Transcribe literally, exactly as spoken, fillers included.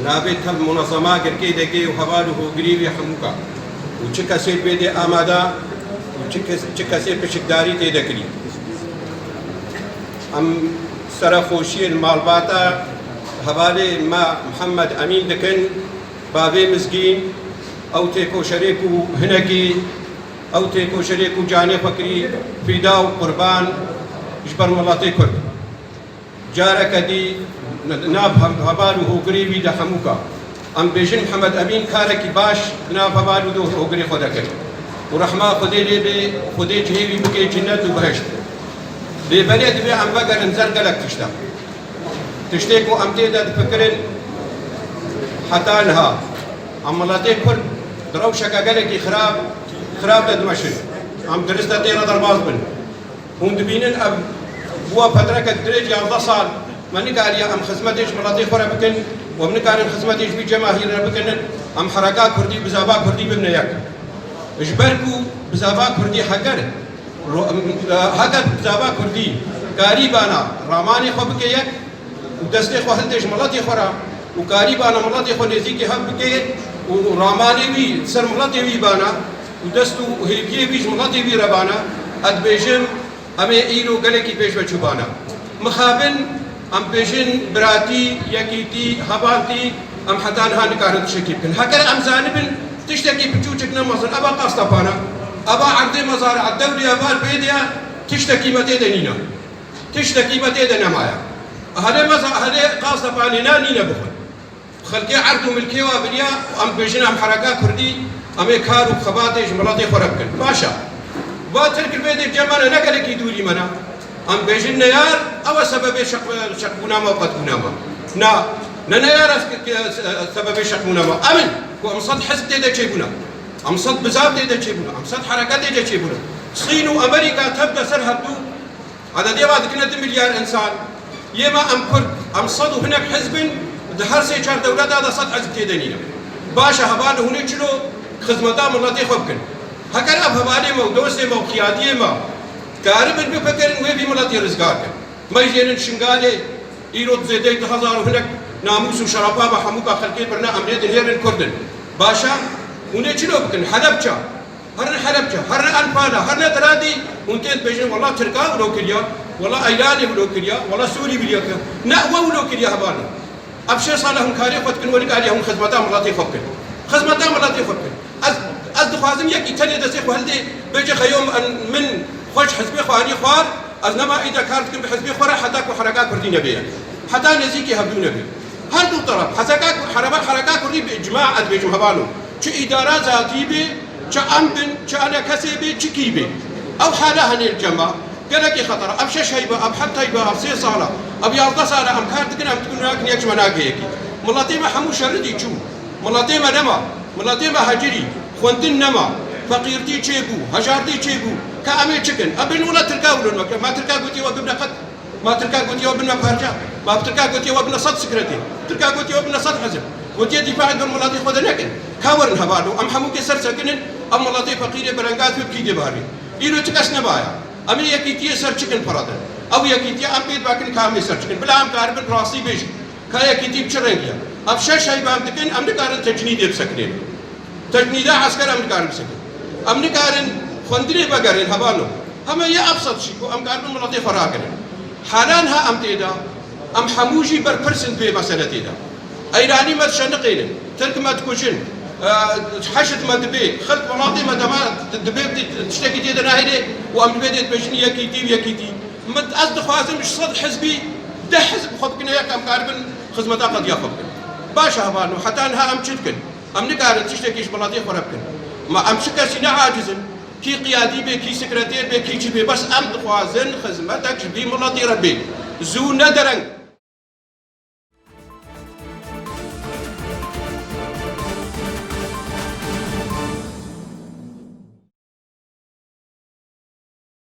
Navê tev munezema girkê D G û heval û hogirî wî hemûka û çi kesê pê dê amada û çi kes-, çi kesê pişikdarî tê de kirî. Em serexweşiyên malbata hevalê me Mihemed Emîn dikin, bavê Mizgîn, ew têkoşerê ku hinekî, ew têkoşerê ku canê xwe kirî fîda û qurban ji ber miletê Kurd. Careke dî nav hev-, heval û hogirê wî de hemûka. Em bêjin Mihemed Emîn karekî baş di nav heval û do-, hogirê xwe de kir. Û rehma Xwedê lê bê, Xwedê cihê wî bike cennet û behişt. Lê belê divê em vegerin ser gelek tişta. Tiştê ku em tê de difikirin heta niha. Em miletê Kurd di rewşeke gelekî xirab, xirab de dimeşin. Em dirist de tê re derbas bin. Hûn dibînin ev bûa petreke dirêj yazdeh sal me nikariye em xizmetê ji miletê xwe re bikin û em nikarin xizmetê ji vî cemahîr re bikin, em hereka kurdî, bizava kurdî bibine yek. Ji ber ku bizava kurdî heger ro-, em, e, heger bizava kurdî karî bana ramanê xwe bike yek, û destê xwe hildê ji miletê xwe re û karî bana miletê xwe nêzîkî hev bike û ramanê wî ser miletê wî bana û dest û hêviyê wî ji miletê wî re bana, ez dibêjim, em ê îro gelekî pêş ve çûbana. Mixabin em bêjin biratî, yekîtî, hevaltî, em heta niha nikarin tiştekî bikin. Heger em zanibin tiştekî piçûçik ne mezin, eva qastapana, eva erdê mezar, dewrê heval bêdê, tiştekî me tê de nîne. Tiştekî me tê de nemaye. Ehlê meza, ehlê qasdepanê ne nîne bixwin. Xelkê erd û milkê wa biriya, em bêjin em hereka kurdî, em ê kar û xebatê ji miletê xwe re bikin. Baş e. Va Tirk li vê dê cem me ne, ne gelekî dûrî me ne. Em bêjin neyar, ew e sebebê şeq-, şeqbûna me û qetbûna me. Na, ne neyar e ke-, ke-, sebebê şeqbûna me. Em in ku em sed hizb tê de çêbûne. Em sed bizav tê de çêbûne. Em sed hereke tê de çêbûne. Çîn û Amerîka tev de ser hevdû Ededê va dikine du milyar însan. Yê me em Kurd, em sed û hinek hizb in, di her sê çar dewleta de sed hizb tê de nîne. Baş e, heval hûn ê çilo xizmeta miletê xwe bikin. Heger ev hevalê me û dostê me û qiyadiyê me karibin bifikirin, wê vî miletî rizgar kin. Me jênin Şingalê, îro zêdeyî du hezar û hinek namûs û şerefa me hemûka xelkê birine, em lê dinêrin Kurd in. Baş e, hûn ê çilo bikin, Helebça. Herin Helebce, herin Anfala, herin Diradî, hûn tên dibêjin, wela Tirka wilo kiriya, wela Eyranê wilo kiriya, wela Sûrî wilo kiriya. Ne we wilo kiriya hevalno. Ev şeş sal e hûn karê xwe dikin, we nikariye hûn xizmeta miletê xwe bikin. Xizmeta miletê xwe bikin. Ez, ez dixwazim yekî tenê destê xwe hildê, bêje xeyom, min xwe ji hizbê xwe anî xwar, ez nema îde kar dikim bi hizbê xwe re heta ku hereka kurdî nebe yek. Heta nêzîkî hevdû nebe. Her du teref, hezeka, hereba, hereka kurdî bi îcma ez dibêjim hevalno. Çi îdara zatî be, çi em bin, çi enekesê be, çi kî be. Ew hale hene li cem me. Gelekî xeter e. Ev şeş heybe, ev heft heybe, ev sê sal e, ev yazdeh sal e, em kar dikin, em dikin, nakin yek ji me nake yekî. Miletê me hemû şeridî çû. Miletê me nema. Miletê me hecirî. Xwendin nema. Feqîrtî çêbû. Hejardî çêbû. Ka em ê çi kin? Em bên wila Tirka wilo nake. Ma Tirka gotiye we bibne qet. Ma Tirka gotiye we bine parça. Ma Tirka gotiye we bine sed sekretê. Tirka gotiye we bine sed hizb. Gotiye dîfaê ber miletê xwe de nekin. Ka werin hevalno. Em hemûkê ser sekinin. Em miletê feqîrê berengaz bi kî dê biherî. Îro çi kes nebaya. Em ê yekîtiyê ser çi kin piradin. Ew yekîtiye em pê dibakin ka em ê ser çi kin. Bila em karibin rastî bêjin. Ka yekîtî bi çi rengî ye. Ev şeş heybe em dikin, em nikarin tecnîdê bisekinin. Tecnîda esker em nikarin bisekin. Em nikarin xwendinê vegerin hevalno. Heme yê ev sed şî ku em karibin miletê xwe ragirin. Hala niha em tê de, em hemû jî berpirs in vê meseletê de. Eyranî me dişeniqînin, Tirk me dikujin, e, heşd me dibê, xelk welatê me dema dibê tiştekî tê de nahêlê û em dibê dê dibêjin yekîtî û yekîtî. Min, ez dixwazim ji sed hizbî deh hizb xwe bikine yek, em karibin xizmeta qediya xwe bikin. Baş e hevalno, heta niha em çi dikin? Em nikarin tiştekî ji miletê xwe re bikin. Ma em çi kesî ne aciz in, kî qiyadî bê, kî sekretêr bê, kî çi bê, bes em dixwazin xizmetek ji vî miletî re bê. Zû ne dereng.